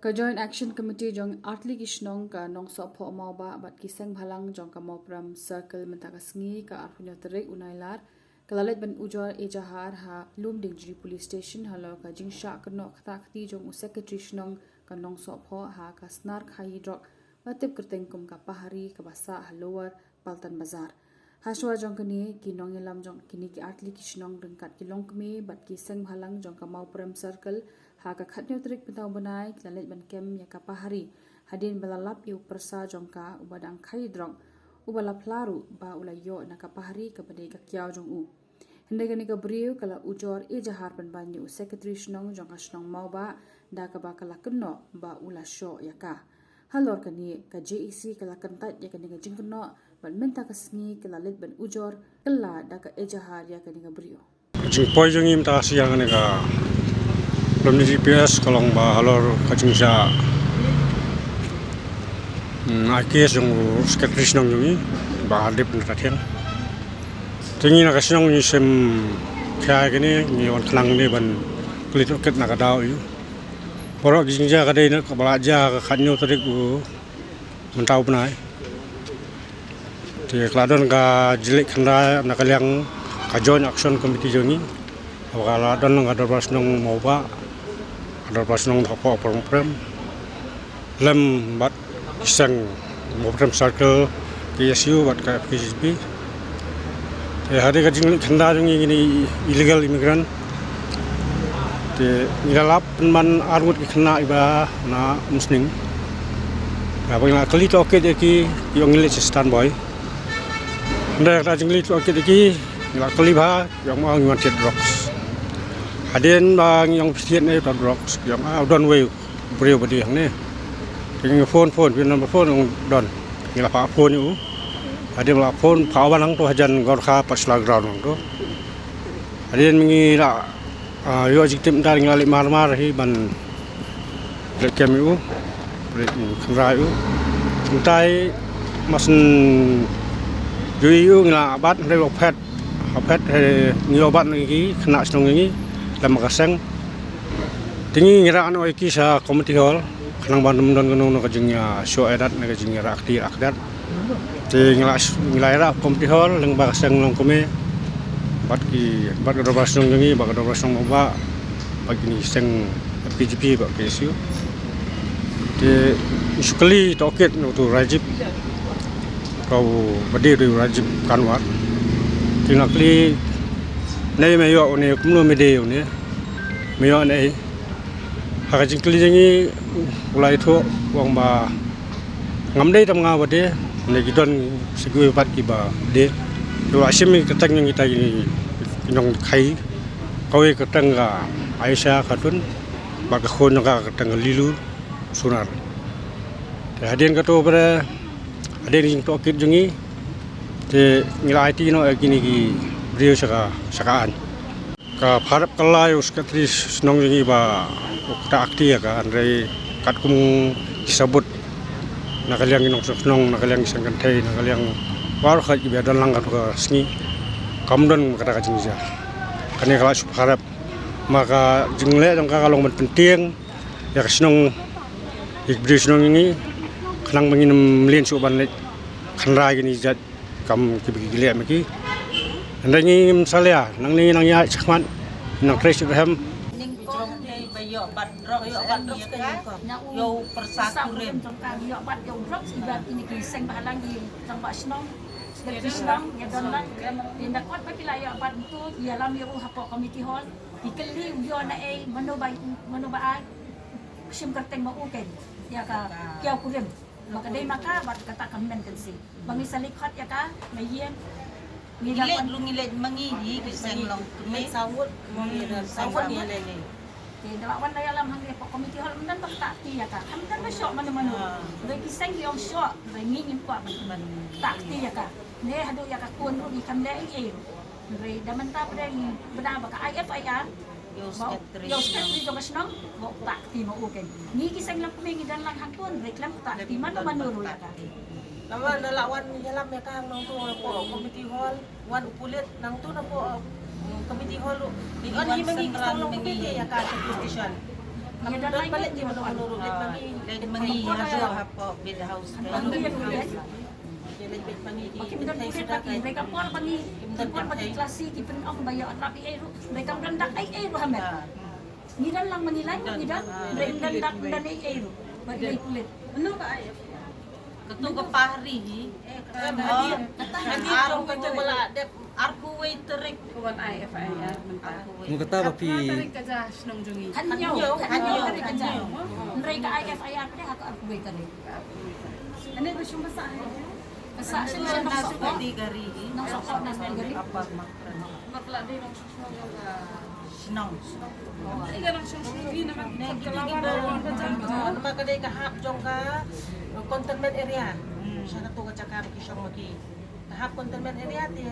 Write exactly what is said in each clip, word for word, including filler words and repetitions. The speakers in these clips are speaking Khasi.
Ka Joint Action Committee jong artylli ki shnong ka Nongsohphoh Mawbah bad ki seng bhalang jong ka Mawprem Circle mynta ka sngi ka arphew tarik u Nailar ka la leit ban ujor ejahar ha Lumdiengjri Police Station halor ka jingshah kynnoh ktah kti jong u Secretary shnong ka Nongsohphoh ha ka snar khaii drok ba tip kyrteng kum ka Pahari kaba sah ha Lower Paltan Bazar. Hashwa jong kane, ki nongïalam jong kine ki artylli ki shnong ryngkat ki longkmie bad ki seng bhalang jong ka Mawprem Circle ha ka khathynñiew tarik mynta u bnai ki la leit ban kem ïa ka Pahari hadien ba la lap ïa u pyrsa jong ka uba dang khaii drok, uba la phla ruh ba u la ïoh na ka Pahari kaba dei ka kiaw jong u. Hynrei kane ka briew ka la ujor ejahar pynban ïa u Secretary shnong jong ka shnong Mawbah da kaba ka la kynnoh ba u la shoh ïa ka. Halor kane, ka J A C ka la kyntait ïa kane ka jingkynnoh bad mynta ka sngi ka la leit ban ujor kylla da ka ejahar ïa kane ka briew. Ka jingpoi jong ngi mynta ka sngi ha kane ka Lumdiengjri P S ka long ba halor ka jingshah, mm, ai case jong u Secretary shnong jong ngi, Bah Hardip Nangtathiang. Te ngi na ka shnong ngi shem khia ïa kane, ngi wan khnang ne ban kylli tohkit na ka daw ïa u. Baroh ki jingjia ka dei na kaba la jia ha ka khathynñiew tarik u mynta u bnai. Te ka la don ka jingleit khynra na ka liang ka Joint Action Committee jong ngi, haba ka la don ka Dorbar Shnong Mawbah, ka Dorbar Shnong hapoh Upper Mawprem, lem bad ki seng Mawprem Circle, K S U bad ka F K J P. Te hadien ka jingleit khynra jong ngi kine illegal immigrant, te ngi la lap pynban arngut ki khynnah kiba na Umsning. Haba ngi la kylli tohkit ïa ki, ki ong ngi leit sha Stand By. Hynrei haba ngi la kylli tohkit ïa ki, ngi la kylli bha, ki ong ma ngi wan thied drugs. Hadien ba ngi ong phi thied ne uta drugs, ki ong ah u don uwei u briew ba die hangne. Te ngi phone, phone, phi number phone, ong don. Ngi la phah phone ïa u. Hadien ba la phone, phah wan hangto hajan Gorkha Pachla ground hangto. Hadien ngi la, ah, ïoh jingtip, mynta ngi la leit mar mar hi ban leit kem ïa u, leit khynra ïa u. Mynta i mar shen ïohi ïa u ngi la bat, hynrei u la phet, u la phet, hynrei ngi ïoh bat na ki khynnah shnong ngi lem ka seng. Te ngi ngi rah noh ïa ki sha community hall khnang ban ym don kano kano ka jingïashoh ïadat ne ka jingïarah kti rah kdat. Te ngi la, ngi la ïarah community hall lyngba ka seng longkmie bad ki, bad ka Dorbar Shnong jong ngi, bad ka Dorbar Shnong Mawbah, bad kine ki seng F K J P bad K S U. Te ngi shu kylli tohkit na uto u Rajib, uto uba die u dei u Rajib Kanwar. Te ngi la kylli, naei me ïoh une, kumno me die une, me ïoh naei. Ha ka jingkylli jong ngi u la ïathuh u ong ba ngam dei tam nga ba die, ne ki don sa kiwei pat kiba die. Te u la shim ïa ki kyrteng jong kita ki, ki nongkhaii. Kawei ka kyrteng ka Aisha Khatun bad ka khun jong ka ka kyrteng ka Lilu Sunar. Te hadien kato pat, hadien ka jingtohkit jong ngi, te ngi la aiti noh ïa kine ki briew sha ka, sha ka aiñ. Ka pharap ka la ïa u Secretary shnong jong ngi ba u ktah kti ïa ka, hynrei katkum ki sabut na ka liang ki nongshong shnong, na ka liang ki seng kynthei, na ka liang baroh kiba don lang kato ka sngi, kam don kata ka jingjia. Kane ka la shu pharap, ma ka jingleh jong ka ka long ban pyntieng ïa ka shnong, ïa ki briew shnong jong ngi, khnang ba ngin ym leit shuh ban leit khynra ïa kine ki jait kam kiba ki leh ma ki. Hynrei ngim salia, nangne nang ïaid shakhmat, nang trei sha ka hem. Nyngkong dei ba ïoh bat drugs, ïoh bat drugs ïa ka, ïa u pyrsa kurim jong ka, ïoh bat ïa u drugs, ïa kine ki seng bhalang, ki rangbah shnong, ki shnong ïa don lang. Te na kot ba ki la ïoh bat, to ïalam ïa u hapoh community hall. Ki kylli u ïoh naei, mano ba, mano ba ai. Shim kyrteng ma u kein ïa ka kiaw kurim. Ba ka dei ma ka bad kata ka hynmen ka seng. Ba ngi sa leit khot ïa ka na ïing. Ngi leit ruh, ngi leit ma ngi hi ki seng longkmie. Sawut, ngi leit sawut, ngi leit. Te da la wan da ïalam hangne hapoh committee hall, mynta ba ktah kti ïa ka. Mynta ba shoh mano mano. Hynrei ki seng ki ong shoh, hynrei ngi ngim kwah ban ktah kti ïa ka. Ne haduh ïa ka khun ruh ngi kam leh ei ei ruh. Hynrei da mynta pat ngi bna ba ka I F I R. Ïa u secretary jong ka shnong ba u ktah kti ma u kein. Ngi ki seng longkmie ngi don lang hangto, hynrei khlem ktah kti mano mano ruh ïa ka. Namar da la wan ïalam ïa ka nangto hapoh committee hall, wan u pulit nangto napoh, um, committee hall ruh. Ngi wan hi ma ngi ki seng longkmie ïa ka police station. Ïa don lai balik ïa don lai. Leit ma ngi hapoh bid house. Leit ma ngi ki thei suda kai. Ki por ba ngi, ki por ba ngi klasi ki pynong ba ïa lap ei ei ruh. Ba kam don dak ei ei ruh ha met. Ngi don lang ma ngi lai ngi don. Ba ngi don dak don ei ei ruh. Ba ngi lai pulit. Mano ka ai. Katu ka pahri hi. Em, hadir, hadir jong ka jong la dep arphew wei tarik. Ka wan ai F I R mynta. Arphew wei. Kata ba phi tarik ka ja shnong jong ngi. Hynñiew, hynñiew tarik ka ja. Hynrei ka ai F I R ka dei ha ka arphew wei tarik. Ane ba shong ba sa ai. Ba sa shnong shnong shnong shnong. Nongsohkot na shnong gari. Apa mak. Mak la dei nong Shnong. Namar ka dei ka hap jong ka containment area. Sha katu ka jaka ba ki shong ma ki. Ka hap containment area te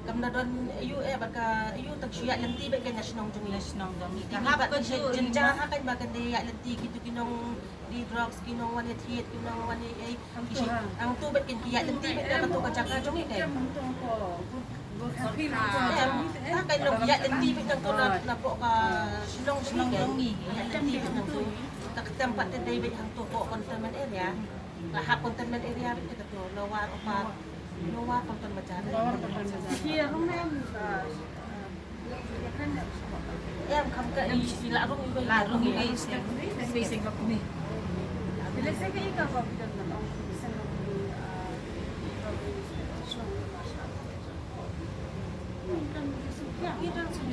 kam da don aiu eh bad ka aiu tang shu ïaid lynti bad ka na shnong jong ngi. Na shnong jong ngi. Ka hap ka jynjar ha ka ba ka dei ïaid lynti kitu ki nong Di drugs ki nong wan ïa thied, ki nong wan ïa ei. Hangtu bad kin ki ïaid lynti bad na katu ka jaka jong ngi. Em, ta ka nong ïaid lynti bad nangtu na, na poh ka shnong jong ngi. Ïaid lynti bad nangtu. Ka ktem pat te dei bad hangtu poh containment area. La hap containment area bad katu lower upper. Lower Pangton Bazar. Lower Pangton Bazar. Ki rung ne em, ah, Em, kham ka i, i la rung i, la rung i, i stem. Stem. Bila se ka i ka ba bidan na ong, bisan na ong, ah, Ngi don suk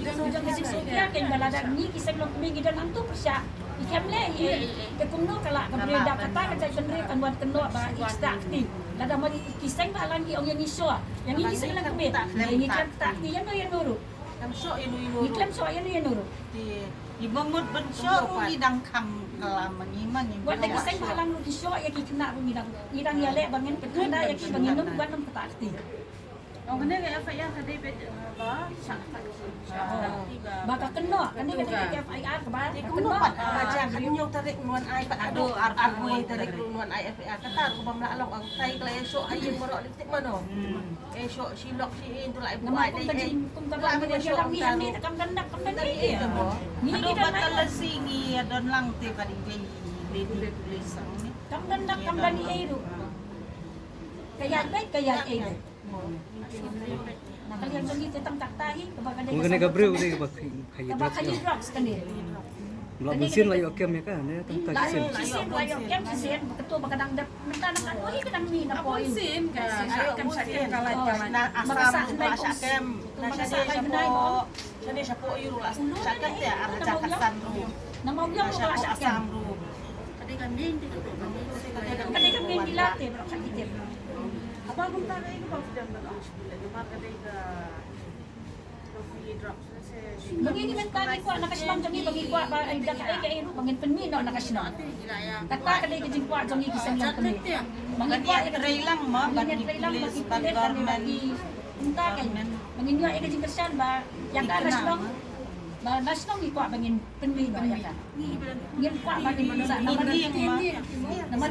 ïa kein ba lada ngi ki seng longkmie ngi don hangtu pyrshah. I khem leh i, te kumno ka lah ka briew da kata ka jait bynriew kan wan kynnoh ba i ktah kti. Lada ma ki seng ba lang ki ong ïa ngi shuh. Ïa ngi ki seng longkmie. Ïa ngi khlem ktah kti ïano ïano ruh. Khlem shuh ïano ïano ruh. Ngi khlem shuh ïano ïano ruh. Te i ba mut ban shuh ruh ngi dang khang klam ma ngi ma ngi. Wat da ki seng ba lang ruh ki shuh ïa ki khynnah ruh ngi dang, ngi dang ïaleh ba ngin pynkhynda ïa ki ba ngin ym, ba ngin ym ktah kti. Ong kane ka F I R ka dei beit, eh, ba shah ktah ki, shah ktah ki ba. Ba ka kynnoh, kane ka dei ka F I R kaba ka kynnoh. Te kumno pat ba jia ka hynñiew tarik ngan ai pat haduh arphew tarik ngan ai F I R. Kata ruh bym lah long, ong tai ka la ïa shoh ha ïing baroh lipstick mano. Eh shoh shi lok shi in tu la ai buai dei eh. Kum kaba ngi ïa lang ngi hangne kam don dak kam don ei ei. Ngi ngi don lai. Ngi ïa don lang te ba dei dei dei dei. Kam don dak kam don ei ei ruh. Ka ïaid beit, ka ïaid ei beit. Na ka liang jong ngi te tang kata hi, kaba ka dei ka briew dei kaba khaïi drugs kane. La bun sien la ïoh kem ïa ka ne, tang kata sien. La bun sien la ïoh kem shisien, ba kato ba ka dang dep mynta na ka ngi ka dang mih na poi. Bun sien ka shah kem shah kem ka lai ka lai. Na Assam ka shah kem, na shane shapoh, shane shapoh ïu la shah kem te ar hajar khatsan ruh. Na Mawïong ka shah kem. Ka dei ka main te ka dei ka main te ka dei ka main te la te bro ka dei te. Haba kumta ka ïa ka ba freedom ban ong shuh leh namar ka dei ka coffee drop. Ba ngi ngi mynta ngi kwah na ka shnong jong ngi ba ngi kwah ba ai da ka ai ka ai ruh ba ngin pynmih noh na ka shnong. Kata ka dei ka jingkwah jong ngi ki seng longkmie. Ba ngi kwah ïa ka trei lang ma ba ngi trei lang ba ngi pulit ba ngi ba ngi mynta ka ba ngi ïoh ïa ka jingkyrshan ba ïa ka na shnong. Ba na shnong ngi kwah ba ngin pynmih noh ïa ka. Ngim kwah ba ngin sa namar ki, namar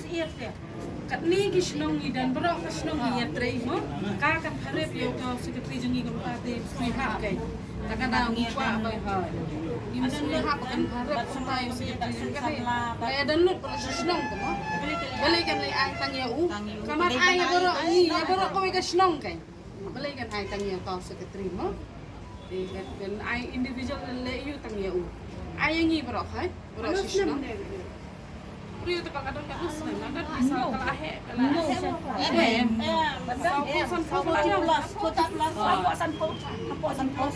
ki, katne ki shnong ngi don baroh ka shnong ngi ïatrei mo. Ka kan pharep ïa uta u secretary jong ngi kumta te sui hap kai. Ta ka dang ngi kwah ba ha. Ngim sui hap kan pharep kumta ïa u secretary jong ngi. Ba ïa don lut baroh shnong ka mo. Balei kan lei ai tang ïa u. Ka mat ai ïa baroh ngi ïa baroh kawei ka shnong kai. Balei kan ai tang ïa uta u secretary mo. Te kan, kan ai individual leh ïa u tang ïa u. Ai ïa ngi baroh hai, baroh shi shnong. Briew te ka la don ka us na, na don ka sa ka la heh, ka la heh. Em, em. Sa ko san ko ka la heh. Sa ko san ko. Sa ko san ko. Sa ko san ko.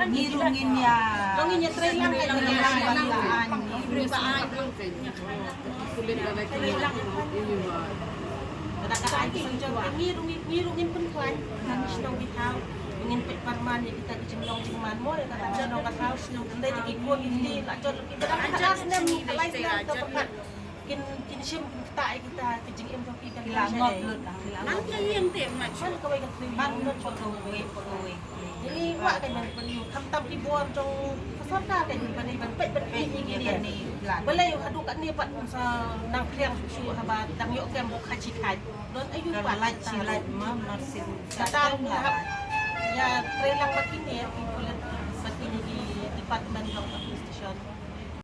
Ngi ruh ngin ïa, ngin ïa trei lang, ngin ïa trei lang. Ngi ruh ngin, ngi ruh ngin pynkhlaiñ. Ngi shnong Bithaud ngin peit para Man ïa kita ki jinglong jingman mo, ïa kata ka shnong ka thaw, ym dei tang ki khun ki kti, la jot ki ba dang khatar snem, khatlai snem, to pyrkhat. Kin, kin shim, kin ktah ïa kita ki jingim jong ki, ki la ngop lut, ki la ngop lut. Man kawei ka tnum, man lut, kawei, kawei. Ngi kwah ka ban pynïoh, khamtam ki bor jong ka sorkar ka ban pynïoh, ban peit ban peit ïa kine. Balei haduh katne pat sa nang phriang shuh shuh haba dang ïoh kem ba khaii shi khaii. Don aiu pat lait shi lait ma, mar sien. Kata ruh hap ïa trei lang bad kine ki pulit, bad kine ki department jong administration.